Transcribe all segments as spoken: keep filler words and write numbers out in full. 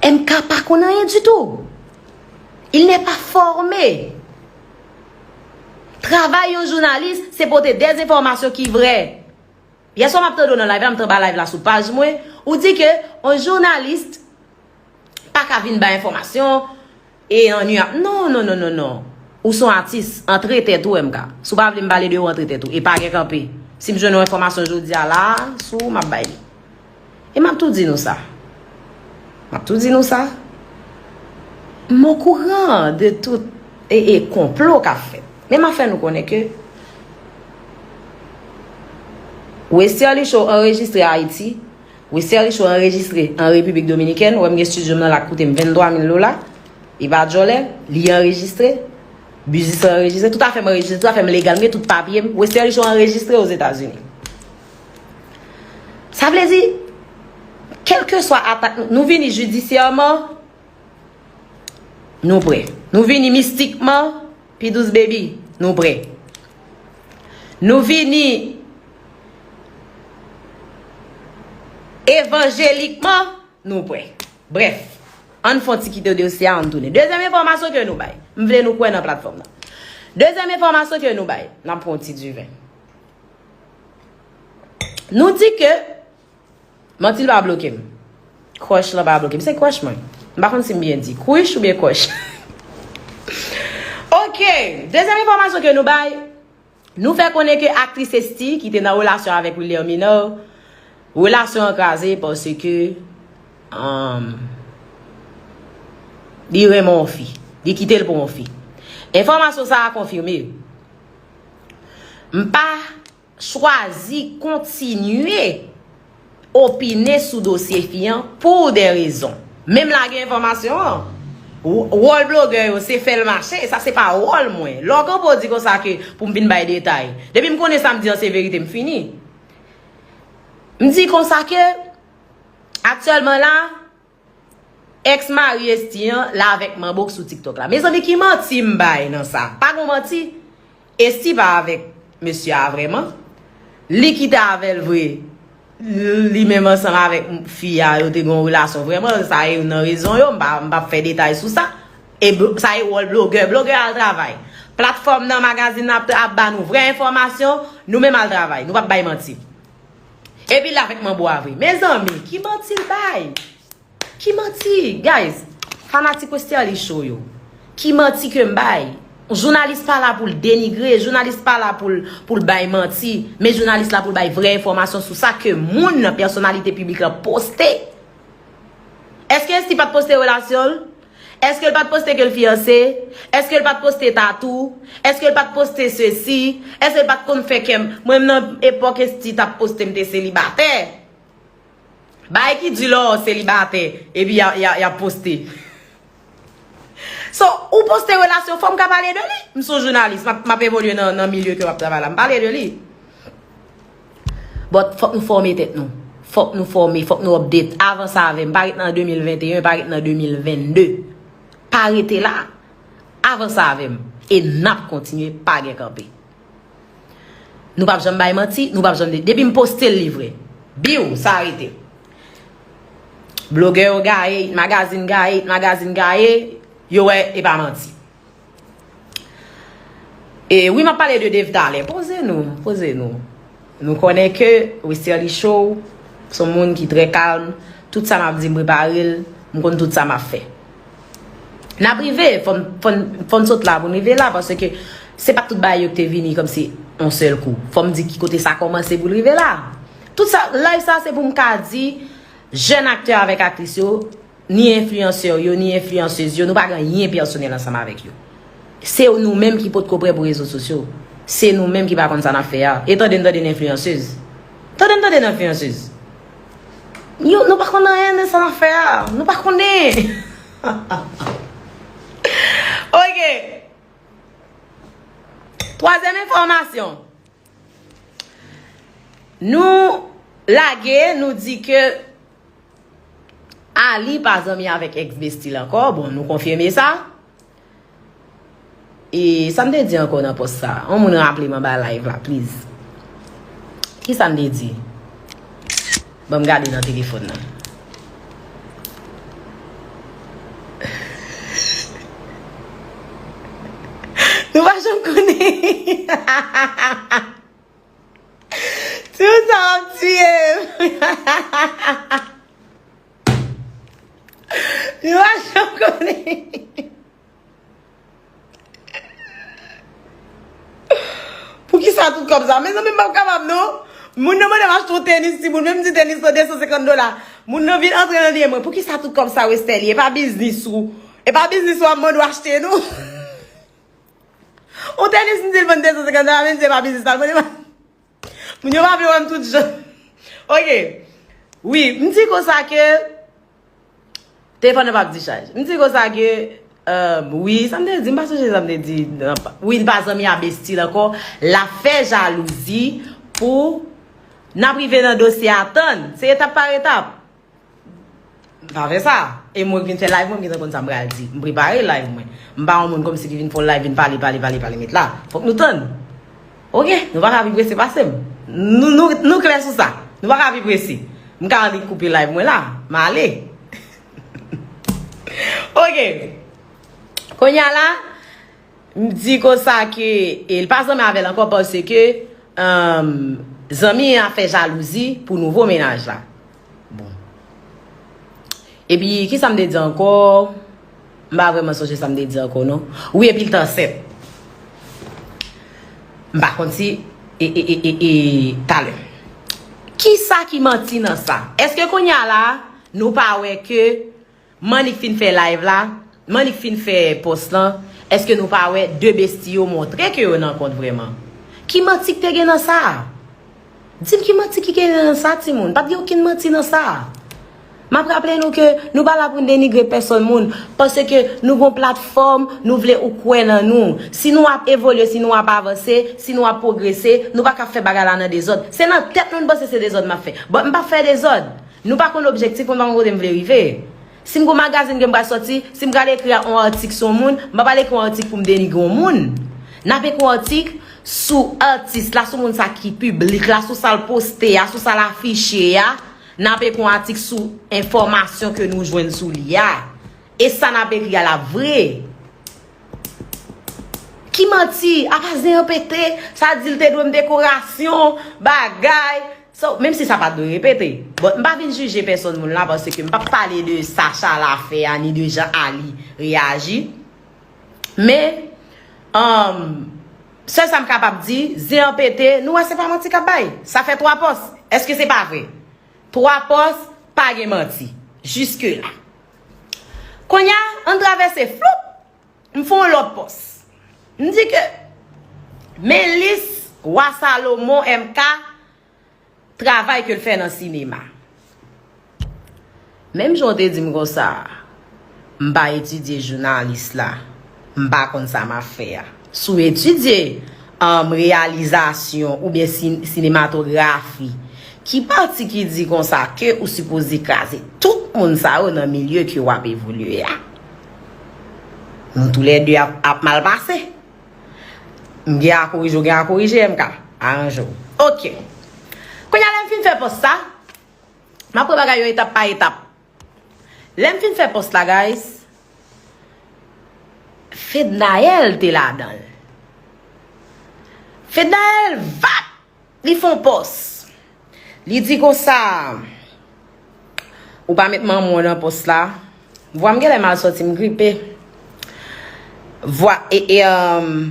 M K pa konn anyen ditou. Il n'est pas formé. Travay yon jounalis, se pote dèzenfòmasyon ki vrè. Yèswa m ap tande w nan live la, m t anba live la sou paj mwen, ou di ke yon jounalis pa ka vin bay enfòmasyon e anni ap. Non, non, non, non, non. Ou se yon atis, antre tèt ou, M K. Si w pa vle m pale de ou, antre tèt ou. E pa gen kanpe. Si m jwenn yon enfòmasyon jodi a la, sou ou, m ap bay li. E m ap tou di nou sa. M ap tou di nou sa. M okouran de tout e, e konplo k ap fèt. Men m ap fè nou konnen ke Westerlie Show anrejistre Ayiti. Westerlie Show anrejistre an Repiblik Dominikèn. Ou wè m gen estidyo m nan la k koute m venntwa mil dola. E pa djòlè, li anrejistre. Biznis lan anrejistre. Tout afè m anrejistre. Tout afè m legal. M gen tout papye m. Westerlie Show anrejistre Ozetazini. Sa vle di, kèlkeswa atak nou, nou vini jidisyèman, nou prè. Nou vini mistikman, P douz Baby, nou prè. Nou vini evanjelikman, nou prè. Brèf, ann fè yon ti kite dosye a, ann tounen. Dezyèm enfòmasyon ke nou bay. M vle nou kwè nan platfòm nan. Dezyèm enfòmasyon ke nou bay. N ap pran yon ti diven. Nou di ke manti l pa bloke m. Crush lan pa bloke m. Se crush mwen. M pa konn si m byen di. Crush oubyen crush. Ok. Dezyèm enfòmasyon ke nou bay, nou fè konnen ke aktris Esthie, ki te nan relasyon avèk William Mineur, relasyon an kraze paske, um, li renmen yon fi. Li kite l pou yon fi. Enfòmasyon sa a konfime. M pa chwazi kontinye opine sou dosye fi an pou de rezon. Men m lage enfòmasyon an. W-, wòl blogè yo, se fè l mache, sa se pa wòl mwen. Lè w kanpe w di konsa ke pou m vin bay detay. Depi m konnen sa m di an se verite, m fini. M di konsa ke, aktyèlman la, Ex mari Esthie an la avèk Manbo k sou TikTok la. Mezanmi, ki manti m bay nan sa? Pa gon manti. Esthie pa avèk mesye a vrèman. Li kite avè l vre. Li menm ansanm avèk fi a, yo te gen yon relasyon vrèman. Sa e youn nan rezon yo. M pa, m p ap fè detay sou sa. E bl-, sa e wòl blogè. Blogè al travay. Platfòm nan, magazin nan ap, ap ba nou vrè enfòmasyon. Nou menm al travay. Nou p ap bay manti. Epi l avèk Manbo a vre. Mezanmi, ki manti l bay? Ki manti, guys? Fanatik Westerlie Show yo. Ki manti ke m bay? Jounalis pa la pou l denigre, jounalis pa la pou l, pou l bay manti, men jounalis la pou l bay vrè enfòmasyon sou sa ke moun nan, pèsonalite piblik la poste. Èske Esthie pa t poste relasyon l? Èske l pa t poste ke l fiyanse? Èske l pa t poste tatou? Èske l pa t poste sesi? Èske l pa t konn fè kè m? Mwen, nan epòk Esthie t ap poste, m te selibatè. Bagay ki di lè w selibatè, epi y a, y a, y ap poste. So, ou poste relasyon, fò m ka pale de li. M se yon jounalis, m ap, m ap evolye nan, nan milye ke m ap travay la. M pale de li. But fòk nou fòme tèt nou. Fòk nou fòme, fòk nou update. Avanse avè m. Pa ret nan de mil venteyen, pa ret nan de mil vennde. Pa rete la. Avanse avè m. E n ap kontinye, pa gen kanpe. Nou p ap janm bay manti, nou p ap janm de-, depi m poste l, li vre. Biw, sa rete. Blogè yo gaye, Hit Magazine gaye, Hit Magazine gaye, yo wè e pa manti. E wi, m ap pale de Dave talè. Poze nou, poze nou. Nou konnen ke Westerlie Show se yon moun ki trè kalm. Tout sa m ap di, m prepare l. M konn tout sa m ap fè. N ap rive, fò n, fò n, fò n sot la pou n rive la, paske se pa tout bagay yo ki te vini kòmsi yon sèl kou. Fò m di ki kote sa kòmanse pou l rive la. Tout sa, live sa, se pou m ka di, jèn aktè avèk aktris yo, ni enfliyansè yo, ni enfliyansez yo, nou pa gen anyen pèsonèl ansanm avèk yo. Se nou menm ki potko prè pou rezo sosyo. Se nou menm ki pa konn sa n ap fè a. E tande n tande n enfliyansez. Tande n tande n enfliyansez. Yo, nou pa konn anyen nan sa n ap fè a. Nou pa konnen. Ok. Twazyèm enfòmasyon. Nou lage, nou di ke Ali pa zanmi avèk ex Bestie l ankò. Bon, nou konfime sa. E sa m te di ankò nan pòs sa? Yon moun raple m anba live la, please. Kisa m te di? Ban m gade nan telefòn nan. Timoun sa w ap tiye m. Yo pa janm konnen. Poukisa tout kòb sa? Mezanmi, m p ap kapab non. Moun nan mande m achte yon tenis timoun, menm si tenis lan de san senkant dola. Moun nan vin antre nan lye mwen. Poukisa tout kòb sa, Westerlie? E pa biznis ou. E pa biznis ou ap mande w achte non. Yon tenis m di l vann de san senkant dola, menm si e pa biznis la, l mande m. Moun yo pa vle wè m tout jan. Ok. Wi, m di konsa ke telefòn nan p ap dichaj. M di konsa ke, euh, wi, sa m te di, m pa sonje sa m te di. Nan pa- Wi, l pa zanmi a Bestil ankò. L ap fè jalouzi pou n ap rive nan dosye a tann. Se etap pa etap. M pa fè sa. E mwen k vin fè live mwen, m gentan konn sa m pral di. M prepare live mwen. M pa yon moun kòmsi ki vin fè yon live, vin pale, pale, pale, pale, met la. Fòk nou tann. Ok, nou pa ka pi prese pase m. Nou, nou, nou klè sou sa. Nou pa ka pi prese. M ka annik koupe live mwen la. M ale. Ok. Kounye a la, m di konsa ke, e, l pa zanmi avè l ankò paske, um, zanmi an ap fè jalouzi pou nouvo mennaj la. Bon. Epi, kisa m te di ankò? M pa vrèman sonje sa m te di ankò, non. Wi, epi l t ansent. M pa konn si, e, e, e, e, e, talè. Kisa ki manti nan sa? Èske kounye a la, nou pa wè ke Manik fin fè live la, Manik fin fè pòs lan, èske nou pa wè de besti yo montre ke yo nan kont vrèman? Ki manti k te gen nan sa? Di m ki manti ki gen nan sa, timoun. Pa t gen okenn manti nan sa. M ap raple nou ke nou pa la pou n denigre pèsòn moun, paske nou gon platfòm, nou vle ou kwè nan nou. Si nou ap evolye, si nou ap avanse, si nou ap pwogrese, nou pa ka fè bagay la nan dezòd. Se nan tèt nou n panse se dezòd m ap fè. But m p ap fè dezòd. Nou pa konn objektif mwen, m pa konn kote m vle rive. Si m gon magazin ke m pral sòti, si m pral ekri yon atik sou yon moun, m pa pral ekri yon atik pou m denigre yon moun. N ap ekri yon atik sou atis la, sou moun sa ki piblik la, sou sa l poste a, sou sa l afiche a. N ap ekri yon atik sou enfòmasyon ke nou jwenn sou li a. E sa n ap ekri a la vre. Ki manti? Apa zen an pete, sa di l te dwe m dekorasyon, bagay. So, menm si sa pa t dwe repete. But, m pa vin jije pèsòn moun la, paske m p ap pale de sa Charles fè a, ni de jan Ali reyaji. Men, um, sèl sa m kapab di, zen an pete, nou wè se pa manti k ap bay. Sa fè twa pòs. Èske se pa vre? Twa pòs, pa gen manti. Jiske la. Kounye a, ann travèse, floup, m fè yon lòt pòs. M di ke men lis Wa Salomon M K travay ke l fè nan sinema. Menm jan w te di m konsa, m pa etidye jounalis la, m pa konn sa m ap fè a. Si w etidye, um, reyalizasyon oubyen sin-, sinematografi, ki pati ki di konsa ke ou sipoze kraze tout moun sa yo nan milye ke w ap evolye a? Nou toulède ap, ap mal pase. M gen a korije, w gen a korije, M K. Aranje w. Ok. Kounye a, lè m fin fè pòs sa, m ap pran bagay yo etap pa etap. Lè m fin fè pòs la, guys, Fednaelle te ladan l. Fednaelle, vap! Li fè yon pòs. Li di konsa, ou pa met manman w nan pòs la. Vwa m genlè mal sòti, m gripe. Vwa, e, e, um,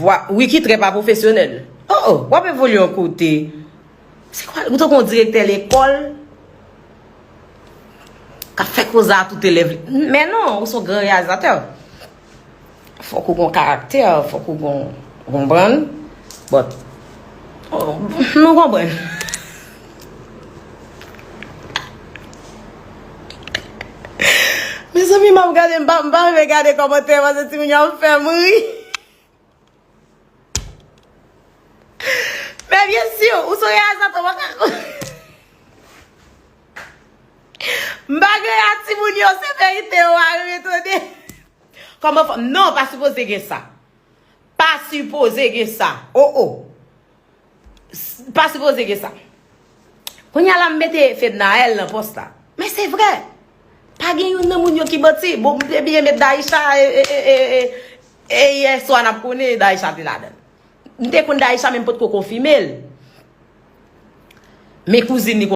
vwa, Ricky trè pa pwofesyonèl. Oh, oh, w ap evolye yon kote. Se kwa, ou tankou yon direktè lekòl k ap fè koze a tout elèv li. Men non, ou se yon gran reyalizatè. Fòk ou gon karaktè, fòk ou gon, konprann. But, oh, nou konprann. Mezanmi, m ap gade, m pa, m pa rive gade kòmantè, paske timoun yo ap fè m ri. Men byen si, ou se reyalizatè, w pa ka. M pa gen a timoun yo, se verite yo, a retourne. Kòman fò, non, pa sipoze gen sa. Pa sipoze gen sa. Oh, oh. S-, pa sipoze gen sa. Kounye a la, m mete Fednaelle nan pòs la. Men se vre. Pa gen youn nan moun yo ki manti. Bon, m te byen met Daïcha, e, e, e, e, e, E yè swa n ap konnen Daïcha te ladan l. M te konn Daïcha, men m potko konfime l. Men kouzin li